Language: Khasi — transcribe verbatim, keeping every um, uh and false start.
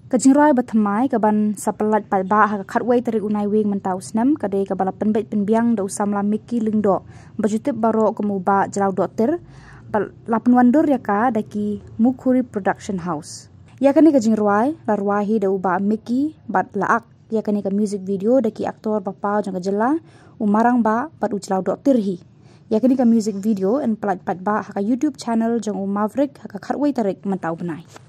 Ka jingrwai ba thymmai ka ban sa pyllait paidbah ha ka khatwei tarik u Naiwieng mynta u snem ka dei kaba la pynbeit pynbiang da u samla Mickey Lyngdoh, ba ju tip baroh kum u Bah Jlaw Dohtir, ba la pynwandur ïa ka da ki Mukhuri Production House. Ïa kane ka jingrwai la rwai hi da u Bah Mickey bad la ak ïa kane ka music video da ki aktor ba paw jong ka jylla, u Marangbah bad u Jlaw Dohtir hi. Ïa kane ka music video yn pyllait paidbah ha ka YouTube channel jong u Maverick ha ka khatwei tarik mynta u bnai.